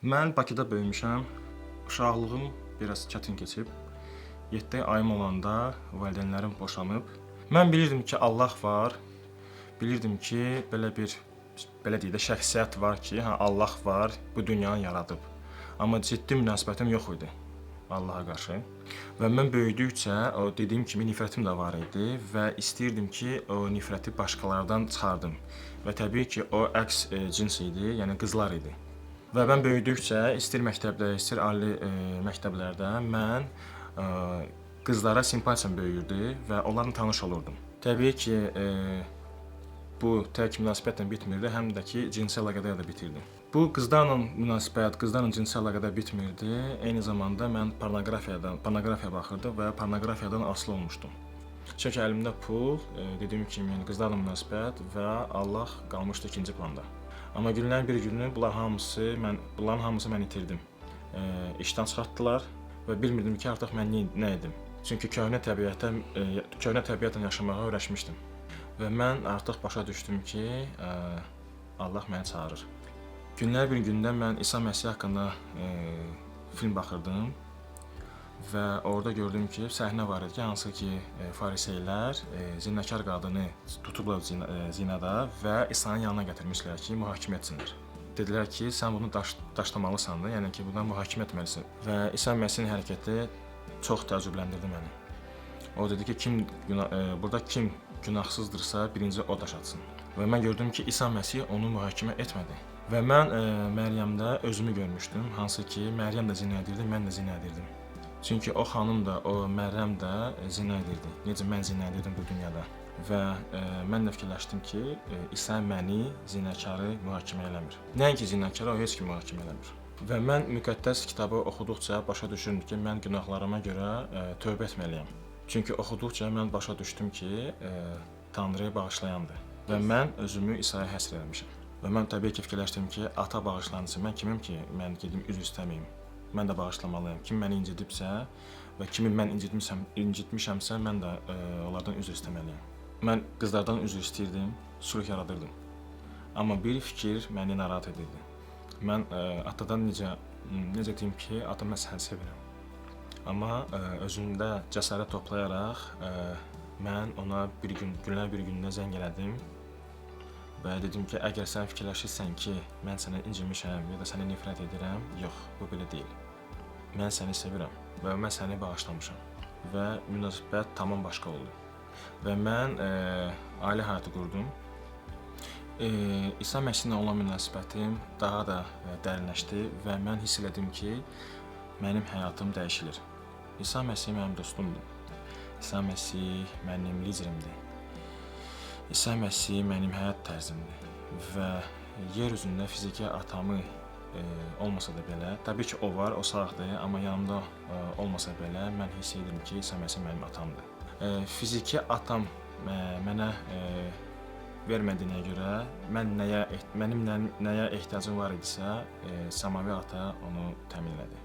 Mən Bakıda böyümüşəm. Uşaqlığım biraz çətin keçib. 7 ayım olanda valideynlərim boşanıb. Mən bilirdim ki, Allah var. Bilirdim ki, belə bir belə deyək də şəxsiyyət var ki, hə Allah var, bu dünyanı yaradıb. Amma ciddi münasibətim yox idi Allaha qarşı. Və mən böyüdükcə o dediyim kimi nifrətim də var idi və istəyirdim ki, o nifrəti başqalardan çıxardım. Və təbii ki, o əks cins idi, yəni qızlar idi. Və mən böyüdükcə istər məktəbdə, istər ali məktəblərdə mən qızlara simpatiyam böyüyürdü və onlarla tanış olurdum. Təbii ki, bu tək münasibətlə bitmirdi, həm də ki, cinsi əlaqədə də bitirdi. Bu qızlarla münasibət, qızlarla cinsi əlaqədə bitmirdi. Eyni zamanda mən pornoqrafiya baxırdım və pornoqrafiyadan asılı olmuşdum. Çünki əlimdə pul, dediyim kimi, yəni qızlarla münasibət və Allah qalmışdı ikinci planda. Amma günlərin bir günü bunların hamısı mən itirdim. İşdən çıxartdılar və bilmirdim ki, artıq mən nə edim. Çünki köhnə təbiətlə yaşamağa öyrəşmişdim. Və mən artıq başa düşdüm ki, Allah məni çağırır. Günlər bir gündə mən İsa Məsih haqqında film baxırdım və orada gördüm ki, səhnə var idi ki, hansı ki, fariseylər zinakar qadını tutublar zinada və İsa'nın yanına gətirmişlər ki, mühakimə etsinlər. Dedilər ki, sən bunu daşlamalısan da, yəni ki, bundan mühakimə etməlisən. Və İsa Məsihin hərəkəti çox təəccübləndirdi məni. O dedi ki, burada kim günahsızdırsa, birinci o daş atsın. Və mən gördüm ki, İsa Məsih onu mühakimə etmədi. Və mən Məryəmdə özümü görmüşdüm, hansı ki, Məryəm də zina edirdi, mən də zina edirdim. Çünki o xanım da, o Məryəm də zina edirdi. Necə mən zina edirdim bu dünyada. Və mən də fikirləşdim ki, İsa məni, zinakarı mühakimə eləmir. Nəinki zinakarı, o heç kim mühakimə eləmir. Və mən müqəddəs kitabı oxuduqca başa düşürdüm ki, mən günahlarıma görə tövbə etməliyəm. Çünki oxuduqca mən başa düşdüm ki, Tanrı bağışlayandır. Və mən özümü İsa'ya həsr eləmişəm. Və mən təbii ki, fikirləşdim ki, ata bağışlanırsa, mən kimim ki, mən gedim üzr istəməyim. Mən də bağışlamalıyam. Kim məni incidibsə və kimi mən incitmişəmsə, mən də onlardan üzr istəməliyəm. Mən qızlardan üzr istəyirdim, sülh yaradırdım. Amma bir fikir məni narahat edirdi. Mən atadan necə deyim ki, ata mən səni sevirəm. Amma özümdə cəsarət toplayaraq mən ona bir gün, günlər bir gündə zəng elədim və dedim ki, əgər sən fikirləşirsən ki, mən sənə incimişəm ya da sənə nifrət edirəm, yox, bu belə deyil. Mən səni sevirəm və mən səni bağışlamışam və münasibət tamam başqa oldu. Və mən ailə həyatı qurdum. İsa Məsihlə olan münasibətim daha da dərinləşdi və mən hiss elədim ki, mənim həyatım dəyişilir. İsa Məsih mənim dostumdur. İsa Məsih mənim liderimdir. İsa Məsih mənim həyat tərzimdir və yer üzündə fiziki atamı olmasa da belə, təbii ki, o var, o sağdır, amma yanımda olmasa belə mən hiss edirəm ki, İsa Məsih mənim atamdır. Fiziki atam mənə vermədiyinə görə mən nəyə mənim nəyə ehtiyacım var idisə, səmavi ata onu təmin elədi.